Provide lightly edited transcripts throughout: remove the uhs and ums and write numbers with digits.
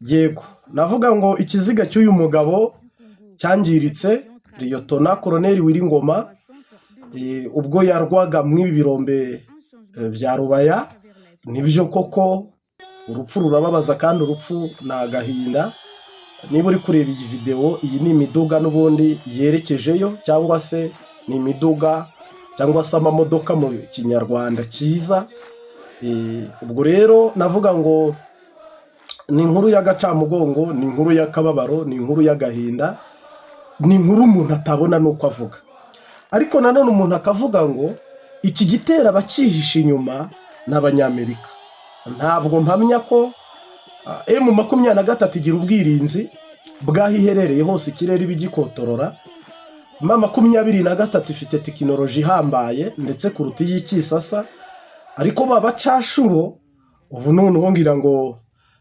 Yego, navuga ngo ikiziga cy'uyu mugabo cyangiritse. Liyotona Koroneri Wiringoma, ubwo yarwaga mw'ibi birombe bya Rubaya. Nibyo koko, urupfu rurababaza kandi urupfu ni agahinda. Niba uri kureba iyi videwo, iyi ni imiduga n'ubundi yerekejeyo, cyangwa se ni imiduga cyangwa se amamodoka mu Kinyarwanda cyiza. Ubwo rero navuga ngo ni inkuru y'agacamugongo, ni inkuru y'akababaro, ni inkuru y'agahinda, ni inkuru umuntu atabona n'uko avuga. Ariko nanone umuntu akavuga ngo iki gitero abacyihishe inyuma ni Abanyamerika. Ntabwo mpamya ko M23 igira ubwirinzi bw'aho iherereye hose, ikirere iba igikotorora. M23 ifite tekinoloji ihambaye ndetse kuruta iy'ikisasa, ariko ba bacashuro ubu noneho ngira ngo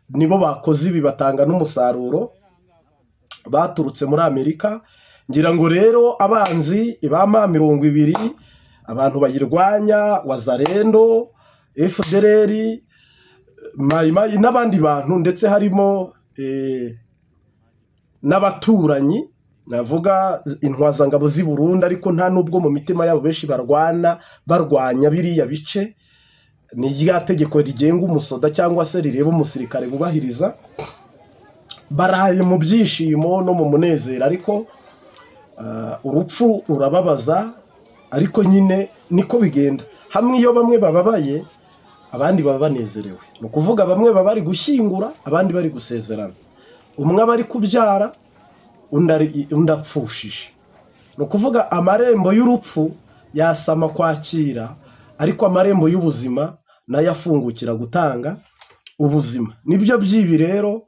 nibo bakoze ibi, batanga n'umusaruro baturutse muri Amerika. Ngira ngo rero abanzi ba M20, abantu bayirwanya, Wazalendo, FDLR, Mayimayi n'abandi bantu, ndetse harimo n'abaturanyi, navuga intwazangabo z'i Burundi, ariko nta nubwo mu mitima yabo benshi barwana barwanya biriya bice. Ni rya tegeko rigenga umusoda cyangwa se rireba umusirikare bubahiriza. Baraye mu byishimo no mu munezero, ariko urupfu rurababaza. Ariko nyine niko bigenda, hamwe iyo bamwe bababaye, abandi baba banezerewe. Ni ukuvuga bamwe baba bari gushyingura, abandi bari gusezerana. Umwe aba ari kubyara, undi apfushije. Ni ukuvuga amarembo y'urupfu yasama kwakira, ariko amarembo y'ubuzima nayo afungukira gutanga ubuzima. Nibyo by'ibi rero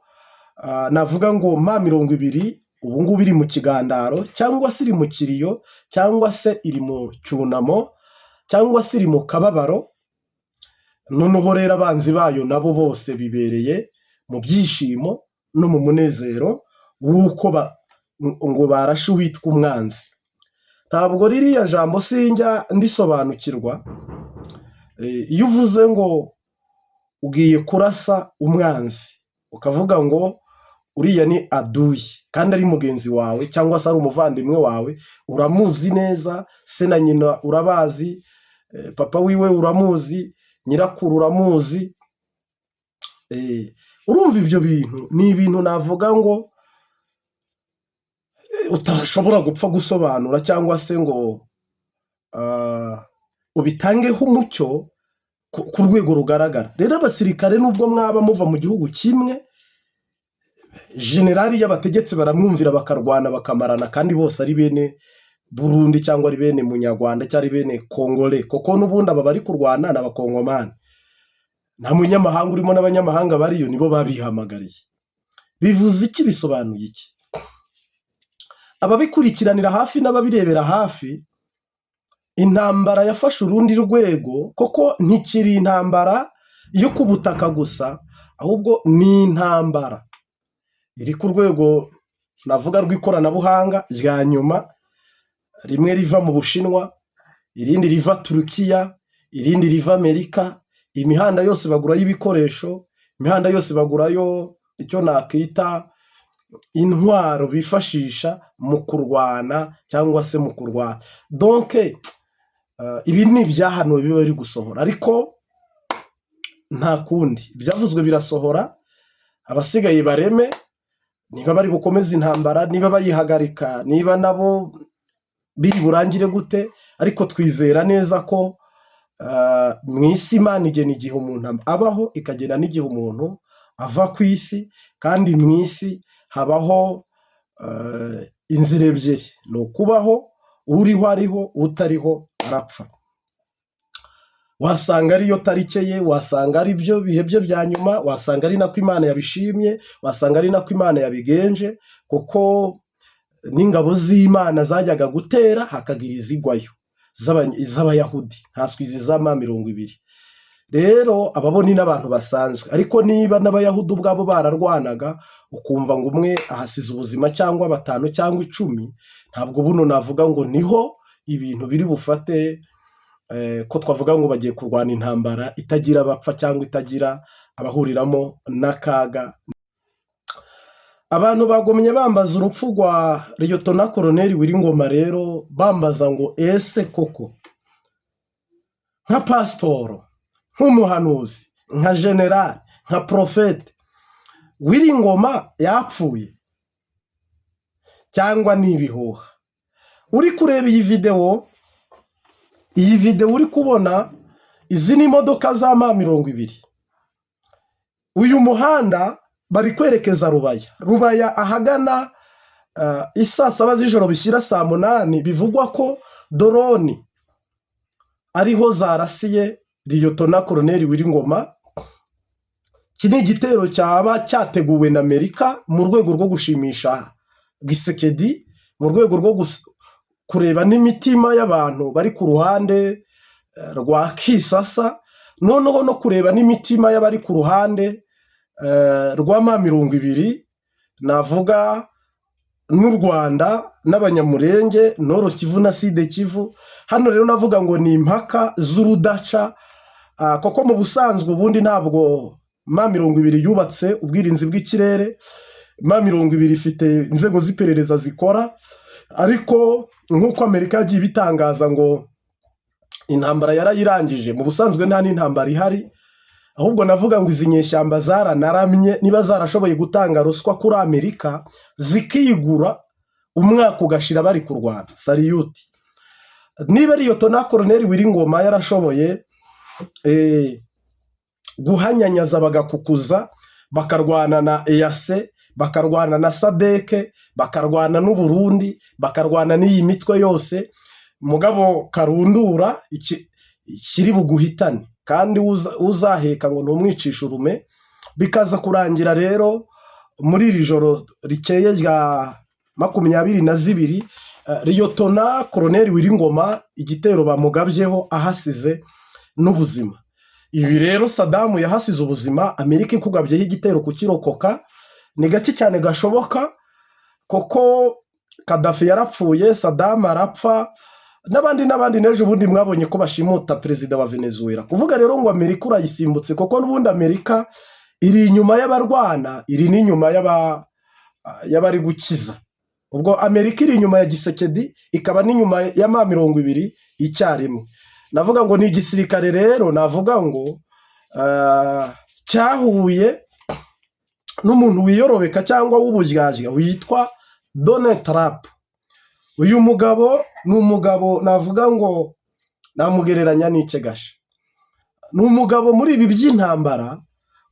navuga ngo M20 ubu ngubu iri mu kigandaro, cyangwa se iri mu kiriyo, cyangwa se iri mu cyunamo, cyangwa se iri mu kababaro. Noneho rero abanzi bayo nabo bose bibereye mu byishimo no mu munezero w'uko ngo barashe uwitwa umwanzi. Ntabwo ririya jambo sinjya ndisobanukirwa. Iyo uvuze ngo ugiye kurasa umwanzi, ukavuga ngo uriya ni adui kandi ari mugenzi wawe cyangwa se ari umuvandimwe wawe, uramuzi neza, se na nyina urabazi, papa wiwe uramuzi, nyirakuru uramuzi. Urumva ibyo bintu ni ibintu navuga ngo utashobora gupfa gusobanura cyangwa se ngo ubitangeho umucyo ku rwego rugaragara. Rero abasirikare, nubwo mwaba muva mu gihugu kimwe, generali iyo abategetse baramwumvira, bakarwana, bakamarana, kandi bose ari bene Burundi cyangwa ari bene Munyarwanda cyangwa ari bene Kongole, kuko n'ubundi aba bari kurwana ni Abakongomani, nta munyamahanga urimo, n'abanyamahanga bariyo nibo babihamagariye. Bivuze iki? Bisobanuye iki? Ababikurikiranira hafi n'ababirebera hafi, intambara yafashe urundi rwego, kuko ntikiri intambara yo ku butaka gusa, ahubwo ni intambara iri ku rwego navuga rw'ikoranabuhanga rya nyuma, rimwe riva mu Bushinwa, irindi riva Turukiya, irindi riva Amerika. Imihanda yose bagurayo ibikoresho, imihanda yose bagurayo icyo nakita intwaro bifashisha mu kurwana cyangwa se mu kurwana. Donc ibi ni ibyahanuwe biba biri gusohora, ariko nta kundi, ibyavuzwe birasohora. Abasigaye bareme niba bari bukomeze intambara, niba bayihagarika, niba nabo biri burangire gute. Ariko twizera neza ko mu isi Imana igena igihe umuntu abaho, ikagena n'igihe umuntu ava ku isi. Kandi mu isi habaho inzira ebyiri, ni ukubaho: uriho ariho, utariho arapfa. Wasanga ariyo tarike ye, wasanga ari byo bihe bye bya nyuma, wasanga ari nako Imana yabishimye, wasanga ari nako Imana yabigenje, kuko n'ingabo z'Imana zajyaga gutera hakagira izigwayo z'Abayahudi, nkanswe izi za M20. Rero aba bo ni n'abantu basanzwe, ariko niba n'Abayahudi ubwabo bararwanaga, ukumva ngo umwe ahasize ubuzima cyangwa batanu cyangwa 10, ntabwo buno navuga ngo niho ibintu biri bufate ko twavuga ngo bagiye kurwana intambara itagira abapfa cyangwa itagira abahuriramo n'akaga. Abantu bagomye bambaza urupfu rwa Liyotona Koloneli Willy Ngoma rero, bambaza ngo ese koko nka pasitoro, nk'umuhanuzi, nka generali, nka porofete, Willy Ngoma yapfuye cyangwa ni ibihuha? Uri kureba iyi videwo, iyi videwo uri kubona, izi ni imodoka za M20. Uyu muhanda bari kwerekeza Rubaya. Rubaya ahagana isaa 7 z'ijoro bishyira saa 8, bivugwa ko drone ariho zarasiye Liyotona Koloneli Willy Ngoma. Iki ni igitero cyaba cyateguwe na Amerika mu rwego rwo gushimisha Tshisekedi, mu rwego rwo kureba n'imitima y'abantu bari ku ruhande rwa Kinshasa, noneho no kureba n'imitima y'abari ku ruhande rwa M20, navuga n'u Rwanda n'Abanyamurenge, Nord Kivu na Sud Kivu. Hano rero navuga ngo ni impaka z'urudaca, kuko mu busanzwe ubundi ntabwo M20 yubatse ubwirinzi bw'ikirere. M20 ifite inzego z'iperereza zikora, ariko nk'uko Amerika yagiye ibitangaza ngo intambara yarayirangije, mu busanzwe nta n'intambara ihari. Ahubwo navuga ngo izi nyeshyamba zaranaramye, niba zarashoboye gutanga ruswa kuri Amerika zikigura, umwaka ugashira bari kurwana. Salute. Niba Liyotona Koloneli Willy Ngoma yarashoboye guhanyanyaza, bagakukuza, bakarwana na EAC, bakarwana na SADC, bakarwana n'Uburundi, bakarwana n'iyi mitwe yose, mugabo karundura ikiri buguhitane kandi uzaheka ngo ntumwicishe urume, bikaza kurangira rero muri iri joro rikeye rya 22, Liyotona Koroneri Willy Ngoma igitero bamugabyeho ahasize n'ubuzima. Ibi rero, Sadamu yahasize ubuzima, Amerika ikugabyeho igitero kukirokoka ni gake cyane gashoboka, kuko Kadafi yarapfuye, Sadamu arapfa, n'abandi n'abandi. N'ejo bundi mwabonye ko bashimuta perezida wa Venezuela. Kuvuga rero ngo Amerika urayisimbutse, kuko n'ubundi Amerika iri inyuma y'abarwana, iri n'inyuma y'abari gukiza. Ubwo Amerika iri inyuma ya Tshisekedi, ikaba n'inyuma ya M20 icyarimwe. Navuga ngo ni igisirikare rero, navuga ngo cyahuye n'umuntu wiyorobeka cyangwa w'uburyarya witwa Donald Trump. Uyu mugabo ni umugabo navuga ngo namugereranya n'icyegasha. Ni umugabo muri ibi by'intambara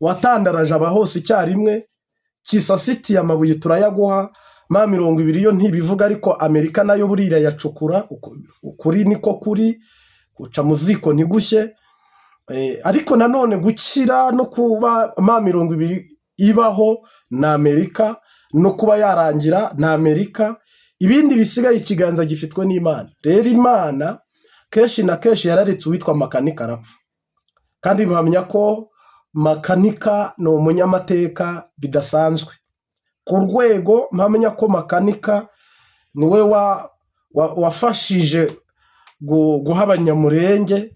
watandaraje aba hose icyarimwe. Kisasitiye amabuye turayaguha, M20 yo ntibivuga, ariko Amerika nayo buriya irayacukura. Ukuri niko kuri guca mu ziko ntigushye. Ariko nanone gukira no kuba M20 ibaho ni Amerika, no kuba yarangira ni Amerika. Ibindi bisigaye ikiganza gifitwe n'Imana. Rero Imana kenshi na kenshi yararetse uwitwa Makanika arapfa, kandi mpamya ko Makanika ni umunyamateka bidasanzwe ku rwego mpamya ko Makanika niwe wafashije guha Abanyamurenge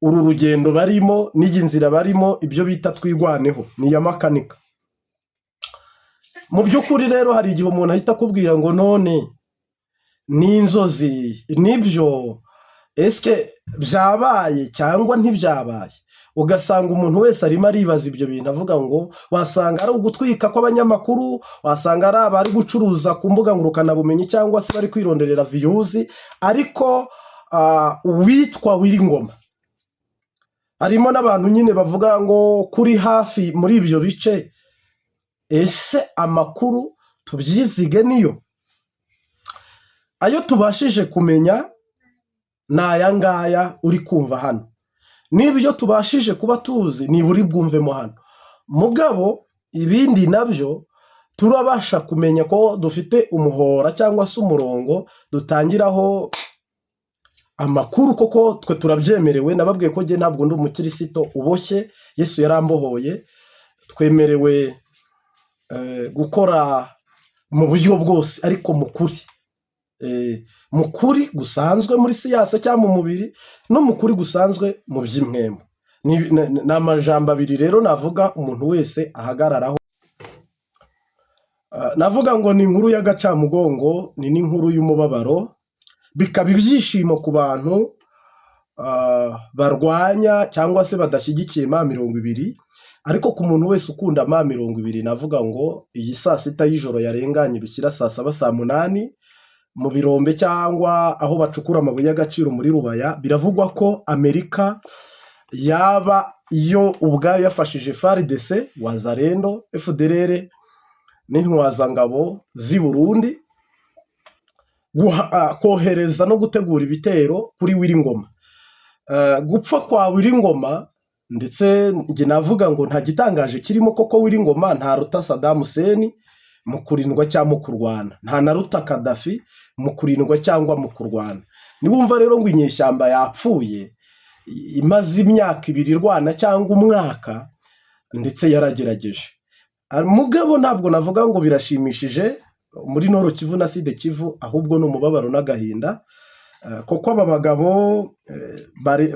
uru rugendo barimo n'iyi nzira barimo, ibyo bita Twigwaneho ni iya Makanika. Mu by'ukuri rero hari igihe umuntu ahita akubwira ngo none ni inzozi, nibyo, esike byabaye cyangwa ntibyabaye? Ugasanga umuntu wese arimo aribaza ibyo bintu, avuga ngo wasanga ari ugutwika kw'abanyamakuru, wasanga ari abari gucuruza ku mbuga ngurukanabumenyi cyangwa se bari kwironderera views. Ariko uwitwa Willy Ngoma, harimo n'abantu nyine bavuga ngo kuri hafi muri ibyo bice. Ese amakuru tubyizige niyo ayo tubashije kumenya ni aya ngaya uri kumva hano, n'ibyo tubashije kuba tuzi nibura bwumvemo hano. Mugabo ibindi nabyo turabasha kumenya ko dufite umuhora cyangwa se umurongo dutangiraho amakuru, koko twe turabyemerewe. Nababwiye ko njye ntabwo ndi umukirisito uboshye, Yesu yarambohoye. Twemerewe gukora mu buryo bwose, ariko mu kuri, mu kuri gusanzwe muri siyanse cyangwa mu mubiri, no mu kuri gusanzwe mu by'impwemu. Ni amajambo abiri rero navuga umuntu wese ahagararaho. Navuga ngo ni inkuru y'agacamugongo, ni n'inkuru y'umubabaro, bikaba ibyishimo ku bantu barwanya cyangwa se badashyigikiye M20, ariko ku muntu wese ukunda M20 navuga ngo iyi saa sita y'ijoro yarenganye bishyira saa saba saa munani mu birombe cyangwa aho bacukura amabuye y'agaciro muri Rubaya, biravugwa ko Amerika yaba yo ubwayo yafashije FARDC, Wazalendo, FDLR n'intwazangabo z'i Burundi kohereza no gutegura ibitero kuri Willy Ngoma. Gupfa kwa Willy Ngoma, ndetse njye navuga ngo nta gitangaje kirimo, koko Willy Ngoma ntaruta Saddam Hussein mu kurindwa cyangwa mu kurwana, nta naruta Gaddafi mu kurindwa cyangwa mu kurwana. Niwumva rero ngo inyeshyamba yapfuye imaze imyaka 2 irwana cyangwa umwaka, ndetse yaragerageje. Mugabo ntabwo navuga ngo birashimishije muri Nord Kivu na Sud Kivu, ahubwo ni umubabaro n'agahinda, kuko aba bagabo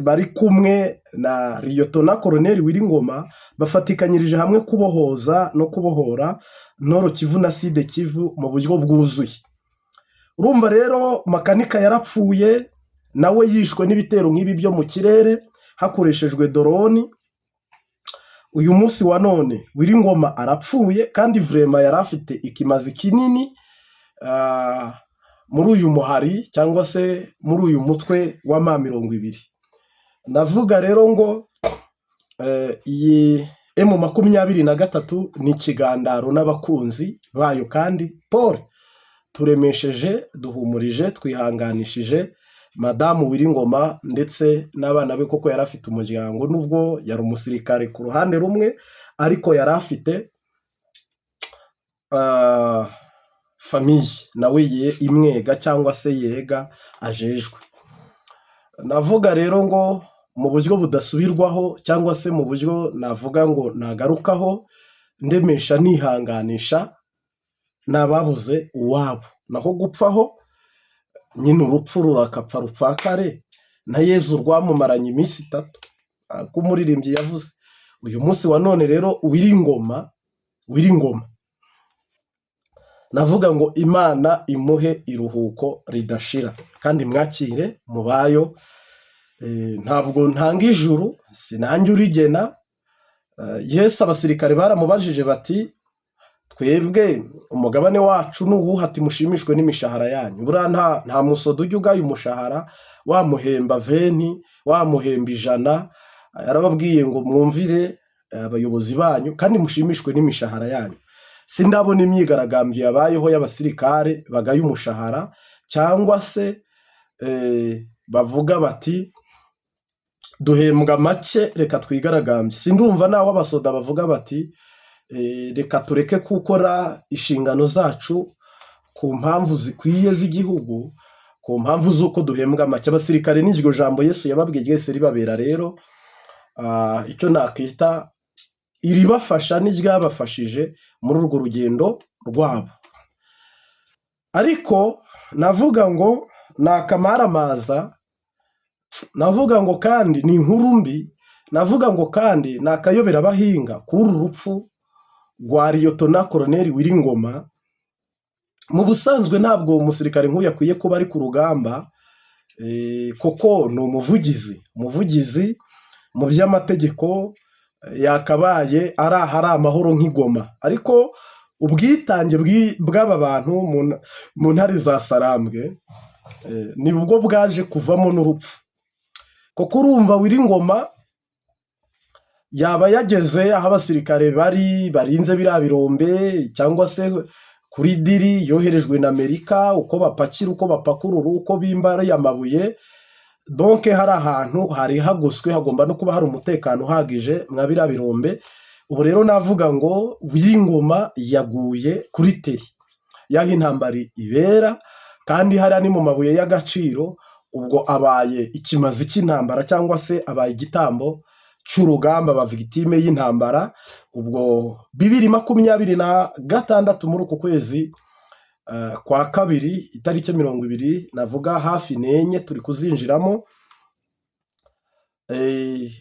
bari kumwe na Liyotona Koloneli Willy Ngoma bafatikanyirije hamwe kubohoza no kubohora Nord Kivu na Sud Kivu mu buryo bwuzuye. Urumva rero Makanika yarapfuye, nawe yishwe n'ibitero nk'ibi byo mu kirere hakoreshejwe drone. Uyu munsi wa none Willy Ngoma arapfuye, kandi vraiment yari afite ikimazi kinini muri uyu muhari cyangwa se muri uyu mutwe wa M20. Ndavuga rero ngo iyi M23 ni ikigandaro n'abakunzi bayo, kandi pole, turemesheje, duhumurije, twihanganishije Madamu Willy Ngoma ndetse n'abana be, koko yari afite umuryango, nubwo yari umusirikare ku ruhande rumwe, ariko yari afite famille nawe ye imwega cyangwa se yega ajejwe. Navuga rero ngo mu buryo budasubirwaho cyangwa se mu buryo navuga ngo nagarukaho, ndemesha nihanganisha n'ababuze uwabo. Naho gupfaho nyine urupfu rurakapfa rupfakare, na Yezu rwamumaranye iminsi 3 ko umuririmbyi yavuze. Uyu munsi wa none rero Willy Ngoma, Willy Ngoma navuga ngo Imana imuhe iruhuko ridashira kandi mwakire mu bayo. Ntabwo ntanga ijuru, sinanjye urigena. Yesu abasirikare baramubajije bati: "Twebwe umugabane wacu ni uwuhe?" Ati: "Mushimishwe n'imishahara yanyu." Buriya nta musoda ujya ugaya umushahara, wamuhemba 20, wamuhemba 100. Yarababwiye ngo: "Mwumvire abayobozi banyu kandi mushimishwe n'imishahara yanyu." Sindabona imyigaragambyo yabayeho y'abasirikare bagaya umushahara cyangwa se bavuga bati: "Duhembwa make, reka twigaragambye." Sindumva naho abasoda bavuga bati: "Reka tureke gukora inshingano zacu ku mpamvu zikwiye z'igihugu, ku mpamvu z'uko duhembwa make." Abasirikare n'iryo jambo Yesu yababwiye ryese ribabera rero icyo nakita iribafasha n'iryabafashije muri urwo rugendo rwabo. Ariko navuga ngo ni akamaramaza, navuga ngo kandi ni inkuru mbi, navuga ngo kandi ni akayobera abahinga kuri uru rupfu rwa Liyotona Koloneli Willy Ngoma. Mu busanzwe ntabwo umusirikare nk'uyu akwiye kuba ari ku rugamba, kuko ni umuvugizi mu by'amategeko, yakabaye ari ahari amahoro nk'i Goma. Ariko ubwitange bw'aba bantu mu ntare za Sarambwe nibwo bwaje kuvamo n'urupfu, kuko urumva Willy Ngoma yaba yageze aho abasirikare bari barinze biriya birombe cyangwa se kuri deal yoherejwe na Amerika, uko bapakira, uko bapakurura, uko bimba ariya mabuye. Donc hari ahantu hari hagoswe, hagomba no kuba hari umutekano uhagije mwa biriya birombe. Ubu rero navuga ngo Willy Ngoma yaguye kuri terrain y'aho intambara ibera, kandi hariya ni mu mabuye y'agaciro. Ubwo abaye ikimazi cy'intambara cyangwa se abaye igitambo cy'urugamba, ba victime y'intambara. Ubwo 2026 muri uku kwezi kwa kabiri, itariki 20, navuga hafi n'enye turi kuzinjiramo.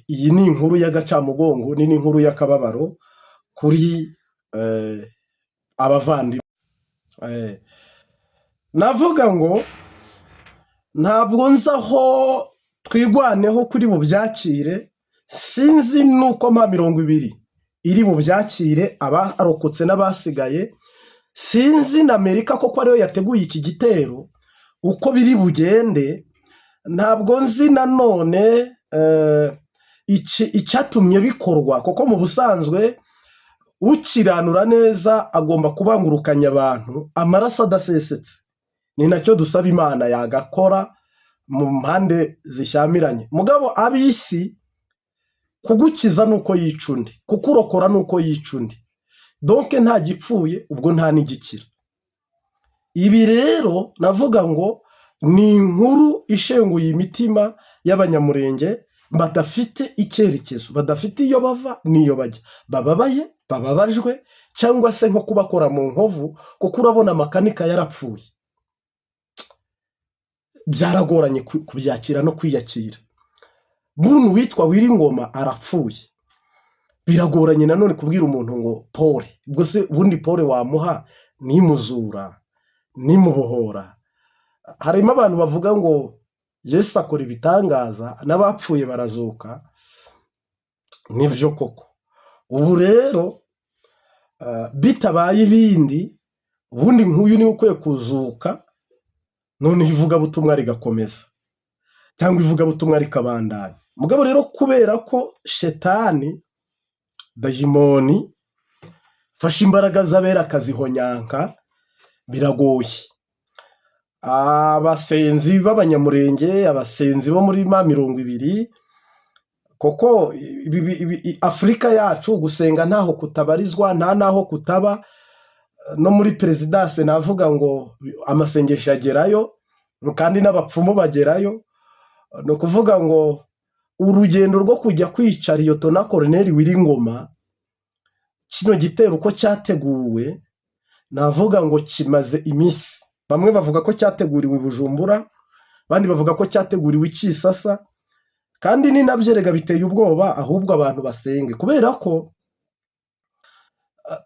Iyi ni inkuru y'agacamugongo, ni n'inkuru y'akababaro kuri abavandimwe. Navuga ngo ntabwo nzi aho Twirwaneho kuri bubyakire, sinzi nuko M20 iri bubyakire, abarokotse n'abasigaye, sinzi na Amerika koko ariyo yateguye iki gitero uko biri bugende, ntabwo nzi nanone icyatumye bikorwa, kuko mu busanzwe ukiranura neza agomba kubangurukanya abantu amaraso adasesetse. Ni nacyo dusaba Imana yagakora mu mpande zishyamiranye. Mugabo ab'isi kugukiza nuko yica undi, kukurokora nuko yica undi. Donc nta gipfuye ubwo nta n'igikira. Ibi rero navuga ngo ni inkuru ishenguye imitima y'Abanyamurenge badafite icyerekezo, badafite iyo bava n'iyo bajya, bababaye, bababajwe, cyangwa se nko kubakora mu nkovu, kuko urabona Makanika yarapfuye. Byaragoranye kubyakira no kwiyakira. Bunu witwa Wiringoma arapfuye. Biragoranye nanone kubwira umuntu ngo pole. Ubwo se ubundi pole wamuha nimuzura, nimubohora. Harimo abantu bavuga ngo Yesu akora ibitangaza n'abapfuye barazuka, nibyo koko. Ubu rero bitabaye ibindi, ubundi nk'uyu niwe ukwiye kuzuka, noneho ivugabutumwa rigakomeza cyangwa ivugabutumwa rikabandanya. Mugabo rero kubera ko shetani dayimoni fashe imbaraga z'abera akazihonyanka, biragoye. Abasenzi b'Abanyamurenge, abasenzi bo muri M20, koko Afurika yacu gusenga ntaho kutabarizwa, nta n'aho kutaba, no muri perezidanse navuga ngo amasengesho agerayo, kandi n'abapfumu bagerayo. Ni ukuvuga ngo urugendo rwo kujya kwica Liyotona Koroneri Wiringoma, kino gitero uko cyateguwe, navuga ngo kimaze iminsi. Bamwe bavuga ko cyateguriwe i Bujumbura, abandi bavuga ko cyateguriwe i Kisasa, kandi ni nabyo erega biteye ubwoba, ahubwo abantu basenge kubera ko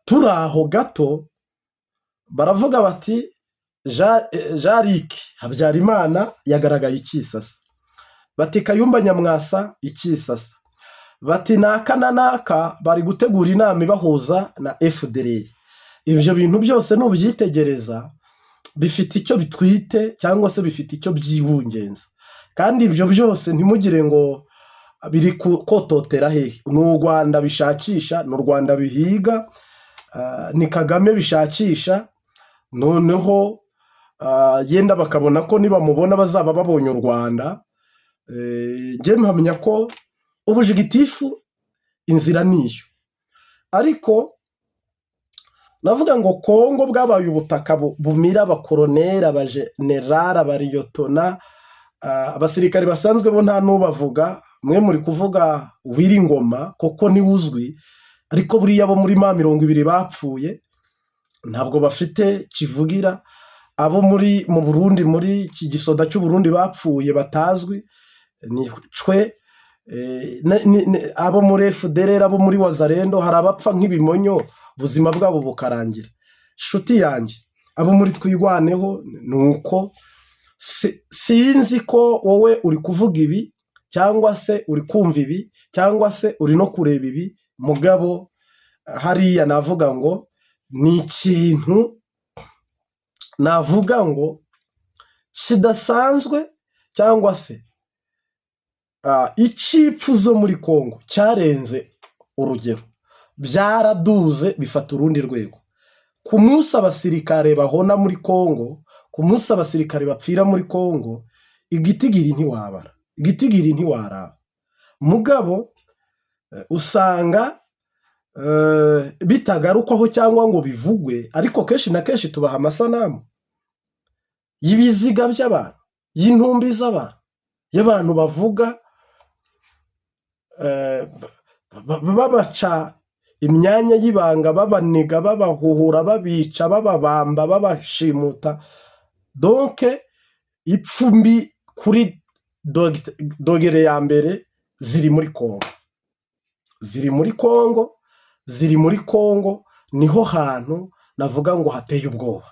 turi aho gato baravuga bati Jean Luc Habyarimana yagaragaye i Kisasa, bati Kayumba Nyamwasa i Kisasa, bati naka na naka bari gutegura inama ibahuza na FDLR. Ibyo bintu byose nubyitegereza bifite icyo bitwite cyangwa se bifite icyo byibungenza, kandi ibyo byose ntimugire ngo biri kototera hehe, ni u Rwanda bishakisha, ni u Rwanda bihiga, ni Kagame bishakisha, noneho yenda bakabona ko nibamubona bazaba babonye u Rwanda. Njye mpamya ko objectif inzira niyo, ariko navuga ngo Kongo bwabaye ubutaka bumira abakoroneri, abajenerali, abariyotona, abasirikare basanzwe bo nta n'ubavuga. Mwe muri kuvuga Wiringoma koko niwe uzwi, ariko buriya bo muri M20 bapfuye ntabwo bafite kivugira, abo muri mu Burundi muri iki gisoda cy'u Burundi bapfuye batazwi ni cwe, abo muri FDLR, abo muri Wazalendo, hari abapfa nk'ibimonyo ubuzima bwabo bukarangira. Nshuti yanjye, abo muri Twirwaneho ni uko, sinzi ko wowe uri kuvuga ibi cyangwa se uri kumva ibi cyangwa se uri no kureba ibi, mugabo hariya navuga ngo ni ikintu navuga ngo kidasanzwe cyangwa se icipfu zo muri Kongo cyarenze urugero, byaraduze bifata urundi rwego. Ku munsi abasirikare bahona muri Kongo, ku munsi abasirikare bapfira muri Kongo, igitigiri ntiwabara, igitigiri ntiwaraba. Mugabo usanga bitagarukwaho cyangwa ngo bivugwe, ariko kenshi na kenshi tubaha amasanamu y'ibiziga by'abantu, y'intumbi z'abantu, y'abantu bavuga babaca imyanya y'ibanga, babaniga, babahuhura, babica, bababamba, babashimuta. Donc ipfu mbi kuri degré ya mbere ziri muri Kongo, ziri muri Kongo, ziri muri Kongo, niho hantu navuga ngo hateye ubwoba.